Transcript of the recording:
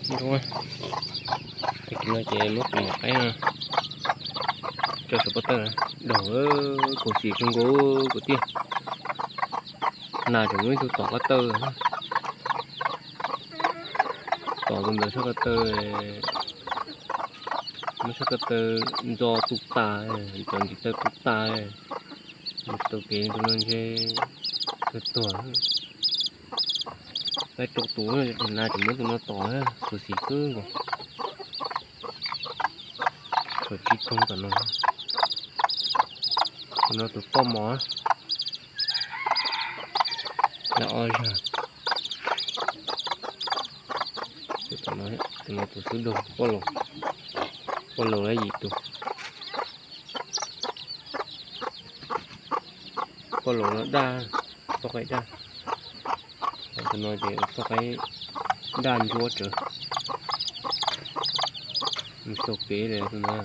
Ntoo, tag kis no ces muab tus maum qaib no tso saum pob tawb. Daug, khuv xim kawg nkaus kuv tij. Nas tseem muaj ib tug tom ko taw, tom tus ntawd sab ko taw, muab sab ko taw ntxo tu tas, cov ntiv taw tu tas, mus tsis tau kev, tus no ntshe kawg tuag. Peb rau tus, nas tseem muab tus no tom, khuv xim kawg nkaus. Tshuav tsib tug tom no. Tus no tus poj mos, lawv ob zag. Tus no tus xub daug, poj laus, poj laus lawv yim tus. Poj laus no daj, txoj qaib daj. Tus no ces txoj qaib daj ntsuab tsawv, mus tsis tau kev li tus no.